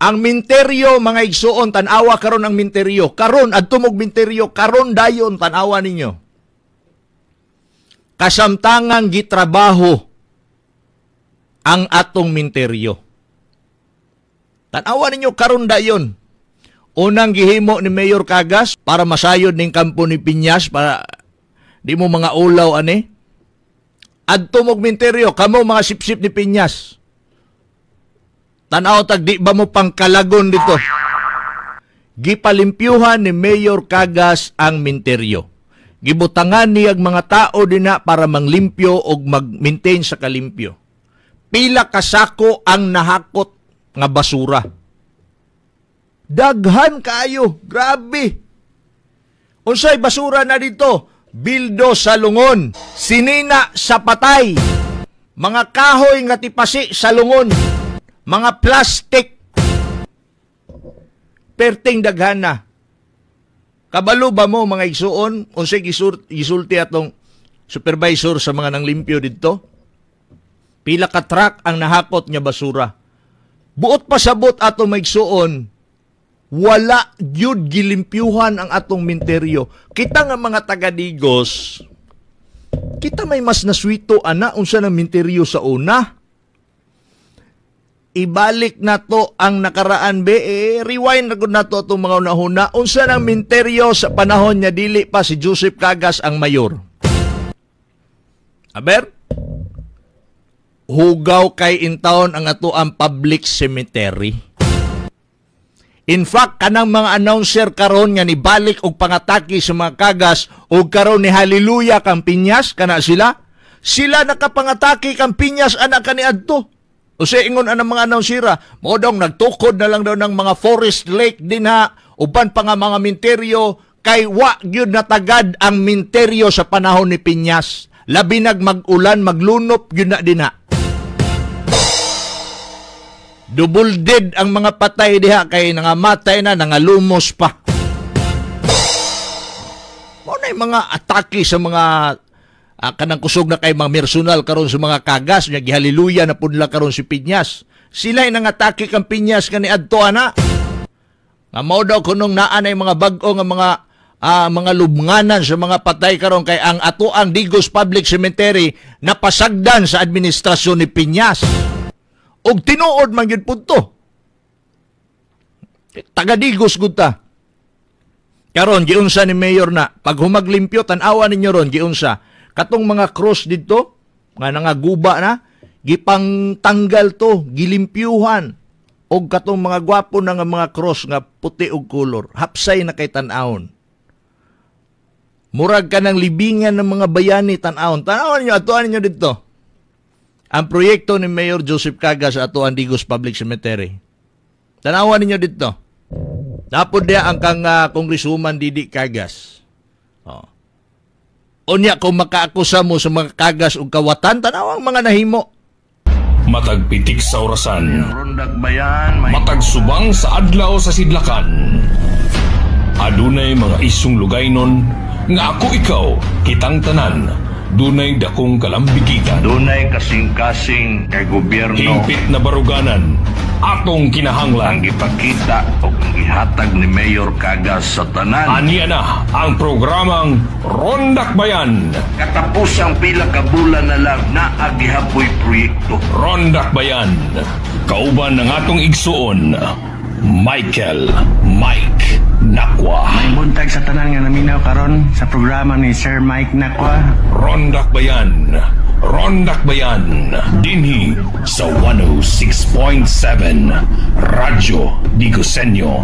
Ang minteryo, mga igsuon, tan-awa karon ang minteryo. Karon adto mog minteryo, karon dayon tan-awa ninyo. Kasamtangang gitrabaho ang atong minteryo. Tan-awa ninyo karon dayon. Unang gihimo ni Mayor Cagas para masayod ning kampo ni Piñas para di mo mga ulaw ani. Adto mog minteryo, kamo mga sipsip ni Piñas. Tanaw tag di ba mo pangkalagon dito? Gipalimpyuhan ni Mayor Cagas ang minteryo. Gibutangan niyag mga tao dinha para manglimpyo og mag-maintain sa kalimpyo. Pila ka sako ang nahakot nga basura. Daghan kaayo, grabe. Unsay basura na dito? Bildo sa lungon, sinina sa patay, mga kahoy nga tipasi sa lungon, mga plastic. Perting daghan na. Kabalo ba mo, mga igsuon, unsay gisulti atong supervisor sa mga nanglimpyo didto? Pila ka truck ang nahakot nga basura. Buot pasabot ato, maigsuon, wala gyud gilimpyuhan ang atong minteryo. Kita nga mga taga-Digos, kita may mas naswito ana unsa ng minteryo sa una. Ibalik na to ang nakaraan be, rewind na gud nato atong mga unahuna. Unsa ng minteryo sa panahon niya dili pa si Joseph Cagas ang mayor? Aber, hugaw kay intawon ang ato ang public cemetery. In fact, kanang mga announcer karon nga nibalik og pangatake sa mga Cagas og karon ni hallelujah kang Piñas kana sila, sila nakapangatake kang Piñas ana kaniadto. O sa ingon anang mga announcera, mo daw nagtukod na lang daw ng mga forest lake dinha, uban pa nga mga minteryo kay wa gyud natagad ang minteryo sa panahon ni Piñas. Labi nag mag-ulan, maglunop gyud na dinha. Double dead ang mga patay diha kay nangamatay na, nangalumos pa. Mao na yung mga atake sa mga kanang kusog na kay mga personal karon sa mga Cagas nya gihaleluya na pudla karon si Piñas. Sila ay nangatake kang Piñas kani adto ana. Nga mao daw kunong naa na mga bag-o nga mga lubnganan sa mga patay karon kay ang ato ang Digos Public Cemetery napasagdan sa administrasyon ni Piñas. Og tinuod man gyud pud to. Taga Digos gud ta. Karon giunsa ni mayor na pag humaglimpyo, tan-awa ninyo ron giunsa katong mga cross didto nga nangaguba na, gipangtanggal to, gilimpyuhan og katong mga gwapo na nga mga cross nga puti og kolor, hapsay na kay tan-awon. Murag ka ng libingan ng mga bayani tan-awon. Tan-awon ninyo, atuan ninyo didto. Ang proyekto ni Mayor Joseph Cagas sa ato ang Digos Public Cemetery. Tanawan ninyo dito. Napod niya ang kang Congresswoman Didi Cagas. Oh. Unya kung makaakusa mo sa mga Cagas og kawatan, tanawang mga nahimo. Matag pitik sa orasan. Rondak Bayan, may Matag subang sa adlaw sa sidlakan. Adunay mga isyong lugaynon nga ako ikaw kitang tanan dunay dakong kalambigitan. Dunay kasing-kasing kay gobyerno Hingpit na baruganan atong ang kinahanglan. Gipakita o ang gihatag ni Mayor Cagas sa tanan. Aniya na ang programang Rondak Bayan. Katapusang pila ka bulan na lang naa gihapoy proyekto. Rondak Bayan. Kauban ng atong igsuon, Michael Mike Nakwa. Buntag sa tanan nga naminaw karon sa programa ni Sir Mike Nakwa. Rondak Bayan. Rondak Bayan. Dinhi sa 106.7 Radyo Digosenyo.